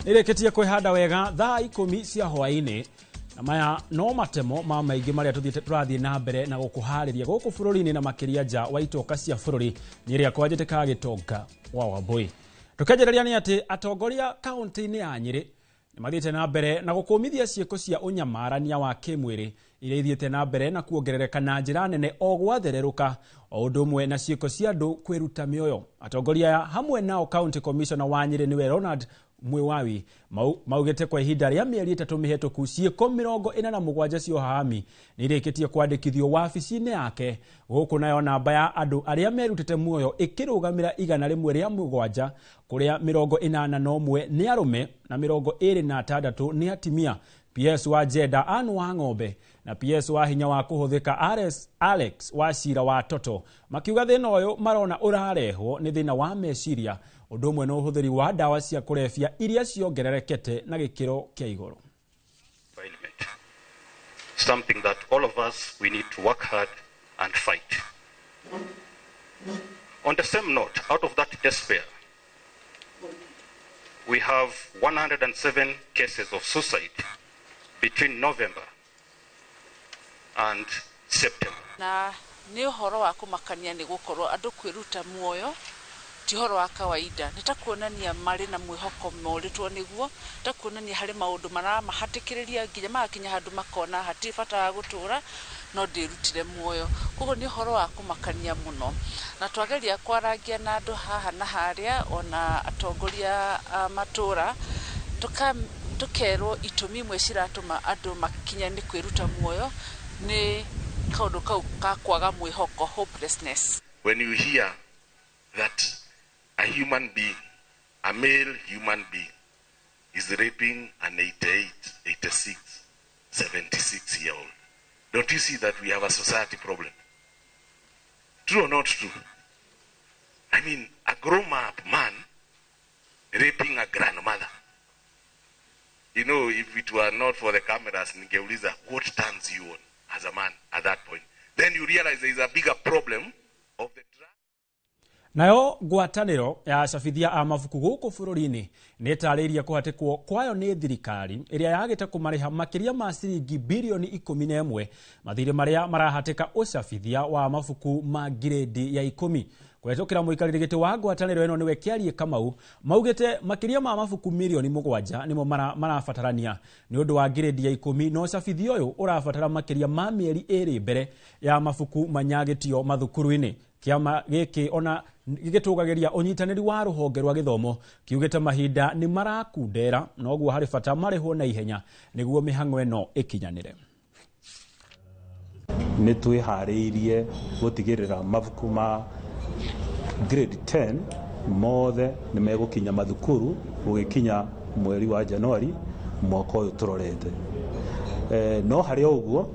Nĩrĩkĩtie kwĩhanda wega thaa 10 cia hwaĩ-inĩ, na maya no matemo ma maingĩ marĩa tũthiĩte tũrathiĩ na mbere na gũkũharĩria gũkũ bũrũri-inĩ na makĩria nja wa itoka cia bũrũri. Niĩ rĩakwa njĩtĩkaga Gĩtonga wa Wambũi. Tũkĩanjĩrĩria nĩ atĩ atongoria kaũntĩ-inĩ ya Nyĩrĩ nĩ mathiĩte na mbere na gũkũmithia ciĩko cia ũnyamarania wa kĩmwĩrĩ iria ithiĩte na mbere na kuongerereka na njĩra nene o gwathererũka, o ũndũ ũmwe na ciĩko cia andũ kwĩruta mĩoyo. Atongoria aya hamwe nao County Commissioner wa Nyĩrĩ nĩwe Ronald Mwiwawi maugĩte kwa ihinda rĩa mĩeri 3 mĩhetũku ciĩko 47 cia ũhahami nĩ irĩkĩtie kwandĩkithio wabici-inĩ yake, gũkũ nayo namba ya andũ arĩa merutĩte muoyo ĩkĩrũgamĩra 107, kũrĩa 81 nĩ arũme na 26 nĩ atimia. PS wa Jenda Ann wa Ng'ombe na PS wa hinya wa kũhũthĩka RS Alex wa Cira wa Toto makiuga thĩna ũyũ marona ũrarehwo nĩ thĩna wa meciria, ũndũ ũmwe na ũhũthĩri wa ndawa cia kũrebia iria ciongererekete na gĩkĩro kĩa igũrũ. Something that all of us we need to work hard and fight. On the same note, out of that despair, we have 107 cases of suicide between November and September. Na nĩ ũhoro wa kũmakania nĩ gũkorwo andũ kwĩruta muoyo ti ũhoro wa kawaida, nĩ ta kuonania marĩ na mwĩhoko morĩtwo nĩguo, ta kuonania harĩ maũndũ maramahatĩkĩrĩria nginya magakinya handũ makona hatirĩ bata wa gũtũra no ndĩrutire muoyo. Koguo nĩ ũhoro wa kũmakania mũno, na twageria kwarangia na andũ haha na harĩa ona atongoria a matũra tũkerwo itũmi imwe ciratũma andũ makinye nĩ kwĩruta muoyo nĩ kaũndũ kau ka kwaga mwĩhoko, hopelessness. When you hear that a human being, a male human being, is raping an 88, 86, 76-year-old, don't you see that we have a society problem? True or not true? I mean, a grown-up man raping a grandmother. You know, if it were not for the cameras, ningeuliza, what turns you on as a man at that point? Then you realize there is a bigger problem of the drug. Nayo ngwatanĩro ya acabithia a mabuku gũkũ bũrũri-inĩ nĩ ĩtarĩirie kũhatĩkwo kwayo nĩ thirikari ĩrĩa yagĩte kũmarĩha makĩria ma ciringi birioni 11 mathirĩ marĩa marahatĩka ũcabithia wa mabuku ma ngirĩndi ya 10. Kũhetũkĩra mũikarĩri gĩtĩ wa ngwatanĩro ĩno nĩwe Kĩarie Kamau maugĩte makĩria ma mabuku mirioni 7 nĩmo marabatarania nĩ ũndũ wa ngirĩndi ya 10, na ũcabithia ũyũ ũrabatara makĩria ma mĩeri 2 mbere ya mabuku manyagĩtio mathukuru-inĩ. Kĩama gĩkĩ ona gĩgĩtũgagĩria ũnyitanĩri wa rũhonge rwa gĩthomo kiugĩte mahinda nĩ marakundera, noguo harĩ bata marĩhwo na ihenya nĩguo mĩhang'o ĩno ĩkinyanĩre. Nĩ twĩharĩirie gũtigĩrĩra mabuku ma grade 10 mothe nĩ megũkinya mathukuru gũgĩkinya mweri wa Januari mwaka ũyũ tũrorete. No harĩ o ũguo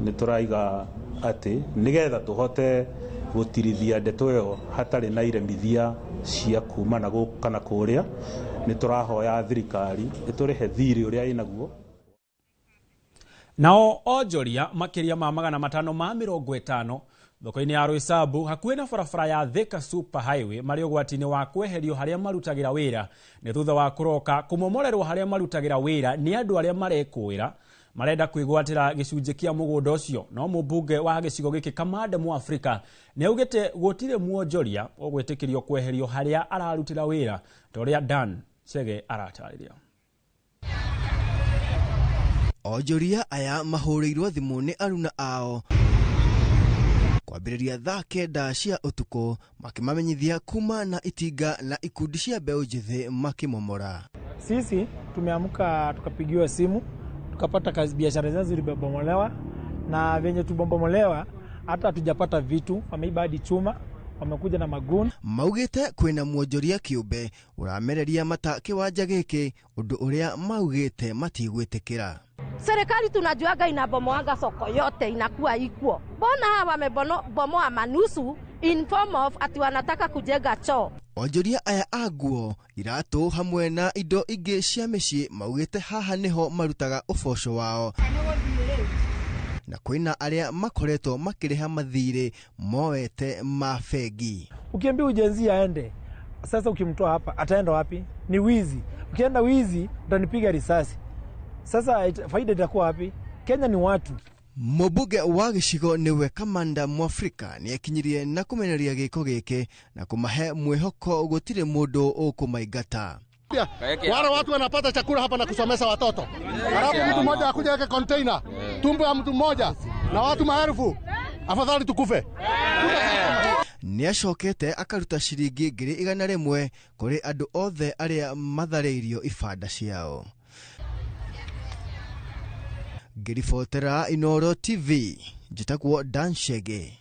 nĩ tũraiga atĩ nĩgetha tũhote gũtirithia ndeto ĩyo hatarĩ na iremithia cia kuma na gũkũ kana kũrĩa, nĩ tũrahoya thirikari ĩtũrĩhe thirĩ ũrĩa ĩnaguo. Nao onjoria makĩria ma 550 thoko-inĩ ya Roysambu hakuhĩ na barabara ya Thika Super Highway marĩ ũgwati-inĩ wa kweherio harĩa marutagĩra wĩra nĩ thutha wa kũroka kũmomorerwo harĩa marutagĩra wĩra nĩ andũ arĩa marekũĩra marenda kwĩgwatĩra gĩcunjĩ kĩa mũgũnda ũcio. No mũmbunge wa gĩcigo gĩkĩ Kamande Mũafrika nĩ augĩte gũtirĩ mwonjoria ũgwĩtĩkĩrio kweherio harĩa ararutĩra wĩra ta ũrĩa Dan Chege aratarĩria. Onjoria aya mahũrĩirwo thimũ nĩ aruna ao kwambĩrĩria thaa 9 cia ũtukũ makĩmamenyithia kuma na itinga na ikundi cia mbeũ njĩthĩ makĩmomora. Sisi tumeamka tukapigiwa simu tukapata kazi, biashara zetu zilibomolewa, na venye tubomolewa hata hatujapata vitu, wameiba hadi chuma, wamekuja na maguni. Maugĩte kwĩna mwonjoria kĩũmbe ũramereria mata kĩwanja gĩkĩ, ũndũ ũrĩa maugĩte matigwĩtĩkĩra. Serikali tunajuaga inabomoaga soko yote inakuwa ikuo. Mbona hawa wamebomoa manusu in form of ati wanataka kujenga choo? Onjoria aya a nguo, iratũ hamwe na indo ingĩ cia mĩciĩ maugĩte haha nĩho marutaga ũboco wao, na kwĩna arĩa makoretwo makĩrĩha mathirĩ moete ma bengi. Ukiambia ujenzi aende, Sasa ukimtoa hapa ataenda wapi? Ni wizi. Ukienda wizi utanipiga risasi. Sasa faida itakuwa wapi? Kenya ni watu. Mũmbunge wa gĩcigo nĩwe Kamanda Mwafrika nĩekinyirie na kũmenereria gĩko gĩkĩ na kũmahe mwĩhoko gũtirĩ mũndũ ũkũmaingata. Wale watu wanapata chakula hapa na kusomesha watoto, halafu mtu mmoja akuja weke container tumbo ya mtu mmoja na watu maelfu, afadhali tukufe. Nĩacokete akaruta ciringi 100,000 kũrĩ andũ othe arĩa matharĩirio ibanda ciao. Ngĩribotera Inooro TV, njĩtagwo Dan Chege.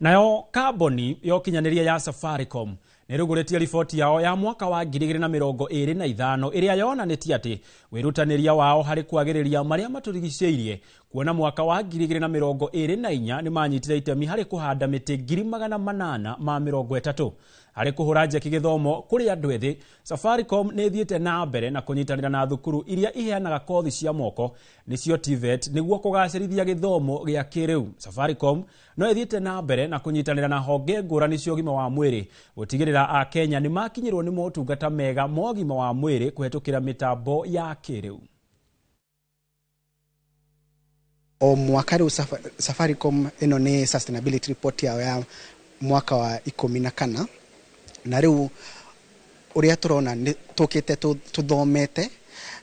Nayo kambuni ya ũkinyanĩria ya Safaricom nĩrugũrĩtie riboti yao ya mwaka wa 2025 ĩrĩa yonanĩtie atĩ wĩrutanĩria wao harĩ kwagĩrĩria marĩa matũrigicĩirie kuona mwaka wa 2024 nĩmanyitire itemi harĩ kũhanda mĩtĩ 830 harĩ kũhũra njeki gĩthomo kũrĩ andũ ethĩ. Safaricom nĩ ĩthiĩte na mbere na kũnyitanĩra na thukuru iria iheanaga kothi cia moko nĩcio TVET nĩguo kũgacĩrithia gĩthomo gĩa kĩrĩu. Safaricom no ĩthiĩte na mbere na kũnyitanĩra na honge ngũrani cia ũgima wa mwĩrĩ gũtigĩrĩra Akenya nĩ makinyĩrwo nĩ motungata mega ma ũgima wa mwĩrĩ kũhetũkĩra mĩtambo ya kĩrĩu. O mwaka rĩu Safaricom ĩno nĩ sustainability report yao ya mwaka wa 14 na rĩu ũrĩa tũrona nĩ tũkĩte tũthomete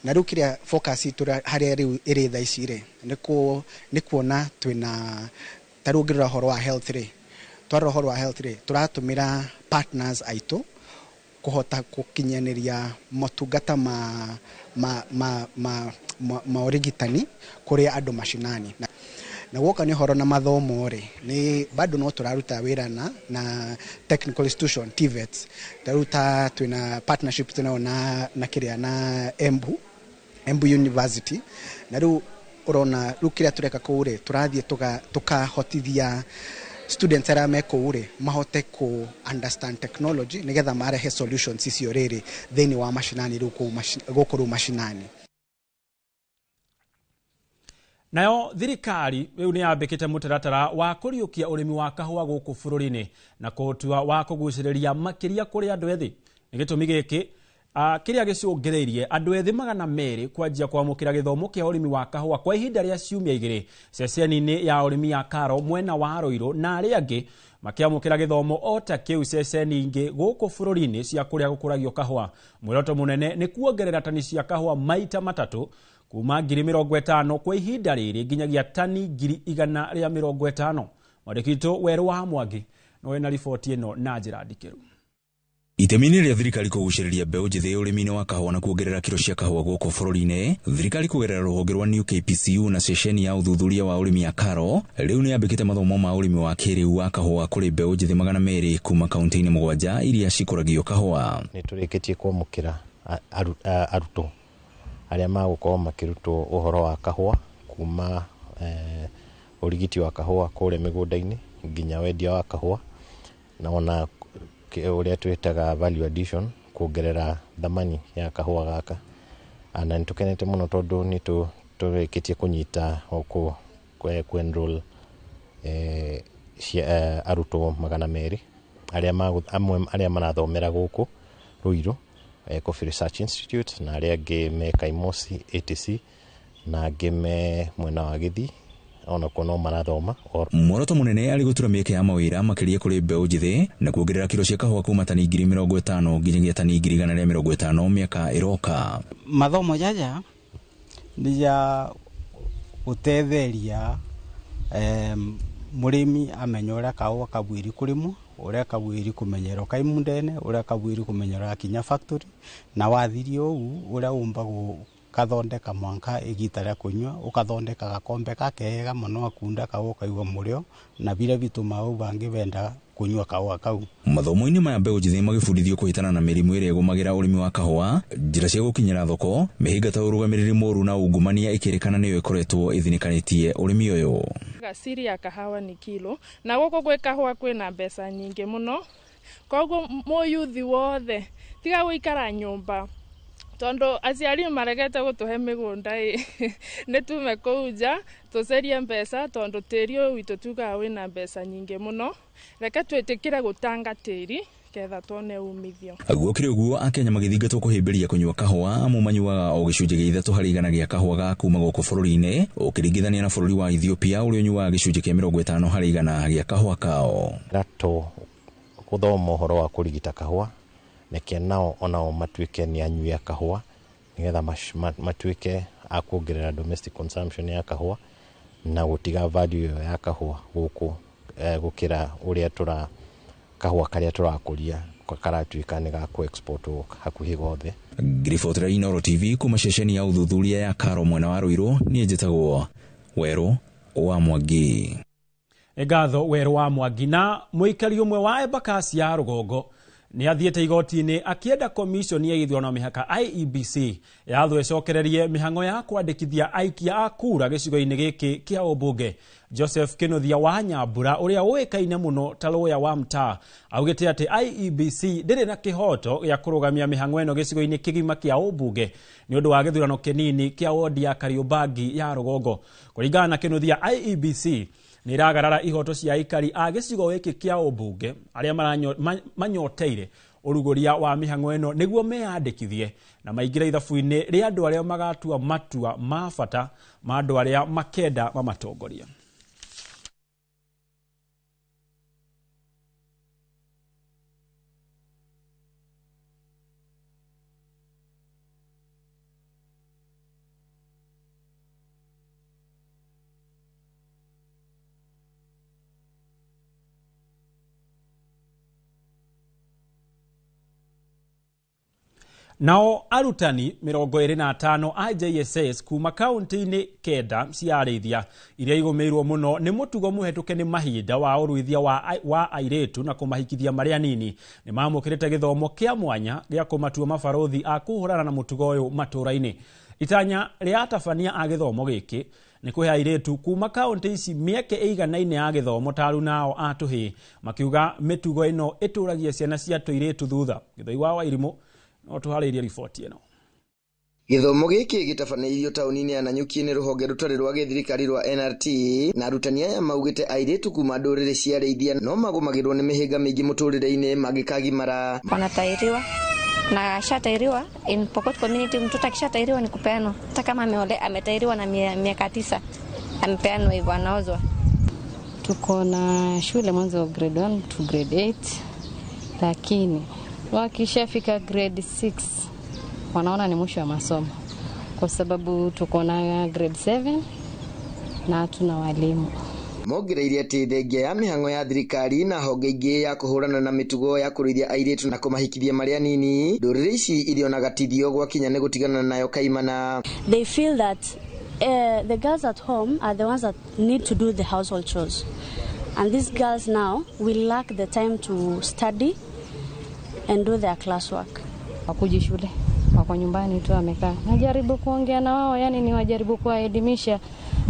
na rĩu kĩrĩa focus itũ harĩa rĩu ĩrĩ thaa ici rĩ nĩ kuona twĩna ta rĩu ũngĩrora ũhoro wa health rĩ, twarora ũhoro wa health rĩ, tũratũmĩra partners aitũ kũhota gũkinyanĩria motungata ma ũrigitani kũrĩ andũ macinani. Na guoka nĩ ũhoro na mathomo rĩ, nĩ bado no tũraruta wĩra na technical institution TVETs. Taruta twĩna partnership twĩnayo na kĩrĩa na Embu University, na rĩu ũrona rĩu kĩrĩa tũreka kũu rĩ, tũrathiĩ tũkahotithia students arĩa me kũu rĩ mahote ku understand technology nĩgetha marehe solutions icio rĩrĩ thĩinĩ wa macinani rĩu gũkũ rĩu macinani. Nayo thirikari rĩu nĩ yambĩkĩte mũtaratara wa kũriũkia ũrĩmi wa kahũa gũkũ bũrũri-inĩ na kũũtua wa kũgucĩrĩria makĩria kũrĩ andũ ethĩ. Nĩ gĩtũmi gĩkĩ kĩrĩa gĩcũngĩrĩirie andũ ethĩ 200 kwanjia kwamũkĩra gĩthomo kĩa ũrĩmi wa kahũa kwa ihinda rĩa ciumia 2 ceceni-inĩ ya ũrĩmi ya Karo mwena wa Ruiru, na arĩa angĩ makĩamũkĩra gĩthomo o ta kĩu ceceni ingĩ gũkũ bũrũri-inĩ cia kũrĩa gũkũragio kahũa. Mwĩroto mũnene nĩ kuongerera tani cia kahũa maita 3 kuma 50,000 kwa ihinda rĩrĩ nginyagia tani 150,000. Mwandĩki witũ Werũ wa Mwangi no ena riboti ĩno na njĩra ndikĩru. Itemi-inĩ rĩa thirikari kũgucĩrĩria mbeũ njĩthĩ ũrĩmi-inĩ wa kahũa na kuongerera kiro cia kahũa gũkũ bũrũri-inĩ, thirikari kũgerera rũhonge rwa New KPCU na ceceni ya ũthuthuria wa ũrĩmi ya Karo rĩu nĩ yambĩkĩte mathomo ma ũrĩmi wa kĩrĩu wa kahũa kũrĩ mbeũ njĩthĩ 200 kuma kaunti-inĩ 7 iria cikũragio kahũa. Nĩ tũrĩkĩtie kwamũkĩra arutwo arĩa magũkorwo makĩrutwo ũhoro wa kahũa kuma ũrigiti wa kahũa kũrĩa mĩgũnda-inĩ nginya wendia wa kahũa na ona ũrĩa twĩtaga value addition kuongerera thamani ya kahũa gaka. Na nĩ tũkenete mũno tondũ nĩ tũrĩkĩtie kũnyita ku enroll arutwo 200 arĩa amwe arĩa marathomera gũkũ Ruiru Coffee Research Institute na arĩa angĩ me Kaimosi ATC na angĩ me mwena wa Gĩthii ona kuo no marathoma. Muoroto mũnene arĩ gũtura mĩeke ya mawĩra makĩria kũrĩ mbeũ njĩthĩ na kuongerera kiro cia kahũa kuma tani 50,000 nginyagia tani 150,000 mĩaka ĩroka. Mathomo jaja nĩ ya gũtetheria mũrĩmi amenye ũrĩa kahũa kabwĩri kũrĩmwo, ũrĩa kabwĩri kũmenyerwo kai mundene, ũrĩa kabwĩri kũmenyerwo gakinya factory, na wathirie ũũ ũrĩa ũmbagwo kathondeka mwanka igita rĩa kunyua ukathondeka gakombe gakega muno akunda kau ukaigua mũrĩo na bira bituma au bangi benda kunyua kahũa kau. Mathomo-inĩ maya mbeũ njĩthĩ magĩbundithio kũhĩtana na mĩrimũ ĩrĩa ĩgũmagĩra ũrĩmi wa kahũa, njĩra cia gũkinyĩra thoko, mĩhĩnga ta ũrũgamĩrĩri mũũru na ungumania ĩkĩrĩkana nĩyo ĩkoretwo ĩthinĩkanĩtie ũrĩmi ũyũ. Siri ya kahawa ni kilo na gũkũ gwĩ kahũa kwĩna mbeca nyingĩ mũno, koguo mũyuthi wothe tiga gũikara nyũmba Tondu aciari maregete gutuhe migunda ĩ nĩ tume kũu nja tũcerie mbeca tondu tĩri ũyũ witũ tugaga wĩna mbeca nyingĩ mũno, reke twĩtĩkĩre gũtanga tĩri ketha tuone umithio. Gũkĩrĩ ũguo, Akenya magĩthingatwo kũhĩmbĩria kũnyua kahũa amu manyuaga o gĩcunjĩ gĩa 3% gĩa kahũa ga kuma gũkũ bũrũri-inĩ ũkĩringithania na bũrũri wa Ethiopia ũrĩa ũnyuaga gĩcunjĩ kĩa 50% gĩa kahũa kao. Ratũ gũthoma ũhoro wa kũrigita kahũa neke nao onao matuĩke nĩ anyui a kahũa nĩgetha matuĩke a kuongerera domestic consumption ya kahũa na gũtiga value ĩyo ya kahũa gũkũ gũkĩra ũrĩa tũra kahũa karĩa tũrakũria karatuĩka nĩ ga kũ-export hakuhĩ gothe. Ngiribotera Inooro TV kuma ceceni ya ũthuthuria ya Karo mwena wa Ruiru, niĩ njĩtagwo Werũ wa Mwangi. Ngatho Werũ wa Mwangi. Na mũikari ũmwe wa Embakasi ya rũgongo nĩ athiĩte igoti-inĩ akĩenda commission ya gĩthurano mĩhaka IEBC yathwo ĩcokererie mĩhang'o ya kwandĩkithia aikia a kura gĩcigo-inĩ gĩkĩ kĩa ũmbunge. Joseph Kinuthia wa Nyambura ũrĩa ũĩkaine mũno ta lawyer wa mtaa augĩte atĩ IEBC ndĩrĩ na kĩhoto gĩa kũrũgamia mĩhang'o ĩno gĩcigo-inĩ kĩgima kĩa ũmbunge nĩ ũndũ wa gĩthurano kĩnini kĩa wodi ya Kariobangi ya rũgongo. Kũringana na Kinuthia, IEBC nĩ ĩragarara ihoto cia aikari a gĩcigo gĩkĩ kĩa ũmbunge arĩa manyoteire ũrugũria wa mĩhang'o ĩno nĩguo meyandĩkithie na maingĩre ithabu-inĩ rĩa andũ arĩa magatua matua ma bata ma andũ arĩa makenda mamatongoria. Nao arutani 25 a JSS kuma kaunti-inĩ 9 cia arĩithia iria igũmĩirwo mũno nĩ mũtugo mũhetũke nĩ mahinda wa ũruithia wa airĩtu na kũmahikithia marĩ anini nĩ mamũkĩrĩte gĩthomo kĩa mwanya gĩa kũmatua mabarũthi a kũhũrana na mũtugo ũyũ matũũra-inĩ. Itanya rĩa atabania a gĩthomo gĩkĩ nĩ kũhe airĩtu kuma kaunti ici mĩeke ĩiganaine ya gĩthomo ta arunao a tũhĩĩ, makiuga mĩtugo ĩno ĩtũragia ciana cia tũirĩtu thutha. Gĩthoi wa Wairimũ no tũharĩrie riboti ĩno. Gĩthomo gĩkĩ gĩtabanĩirio taũni-inĩ ya Nanyuki nĩ rũhonge rũtarĩ rwa gĩthirikari rwa NRT na arutani aya maugĩte airĩtu kuma ndũrĩrĩ cia arĩithia no magũmagĩrwo nĩ mĩhĩnga mĩingĩ mũtũrĩre-inĩ mangĩkagimara. Wanatairiwa na ashatairiwa in Pokot community, mtoto akishatairiwa ni kupeanwa, hata kama ametairiwa na miaka 9 amepeanwa hivyo, anaozwa. Tuko na shule mwanzo grade 1 to grade 8, lakini wakishafika grade 6 wanaona ni mwisho wa masomo, kwa sababu tuko na grade 7 na hatuna walimu. Mongereire atĩ thengia ya mĩhang'o ya thirikari na honge ingĩ ya kũhũrana na mĩtugo ya kũrũithia airĩtu na kũmahikithia marĩ anini, ndũrĩrĩ ici irionaga tithio gwakinya nĩ gũtigana nayo kaimana. They feel that the girls at home are the ones that need to do the household chores, and these girls now will lack the time to study and do their classwork. Wakuji shule, wako nyumbani tu wamekaa. Najaribu kuongea na wao, yani ni wajaribu kuwaelimisha.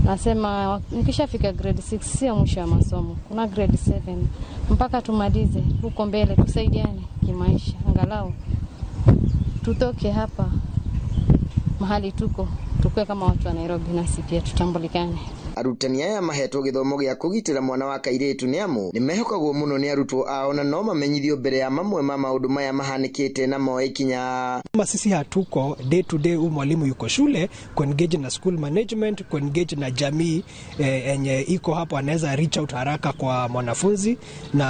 Nasema nikishafika grade 6 sio mwisho wa masomo. Kuna grade 7 mpaka tumalize huko mbele, tusaidiane kimaisha, angalau tutoke hapa mahali tuko, tukue kama watu wa Nairobi nasi pia tutambulikane. Arutani aya mahetwo gĩthomo gĩa kũgitĩra mwana wa kairĩtu nĩ amu nĩ mehokagwo mũno nĩ arutwo ao na no mamenyithio mbere ya mamwe ma maũndũ maya mahanĩkĩte na moe ikinya. Kama sisi hatuko day to day, huyu mwalimu yuko shule kuengage na school management, kuengage na jamii enye iko hapo, anaweza reach out haraka kwa mwanafunzi na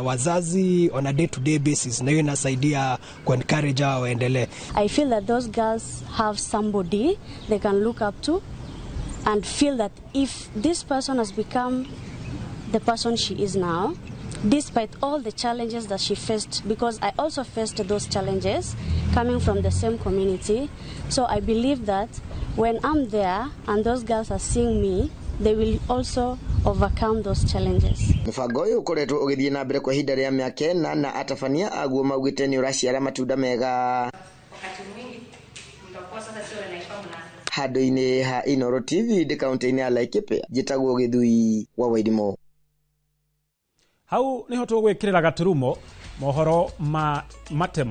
wazazi on a day to day basis, na hiyo inasaidia kuencourage hao waendelee. I feel that those girls have somebody they can look up to and feel that if this person has become the person she is now, despite all the challenges that she faced, because I also faced those challenges coming from the same community. So I believe that when I'm there and those girls are seeing me, they will also overcome those challenges. Mũbango ũyũ ũkoretwo ũgĩthiĩ na mbere kwa ihinda rĩa mĩaka 4 na atabania aguo maugĩte nĩ ũraciara matunda mega. Handũ-inĩ ha Inooro TV ndĩ kaunti-inĩ ya Laikipia, njĩtagwo Gĩthui wa Wairimu. Hau niho tũgwĩkĩrĩra gaturumo mohoro ma matemo.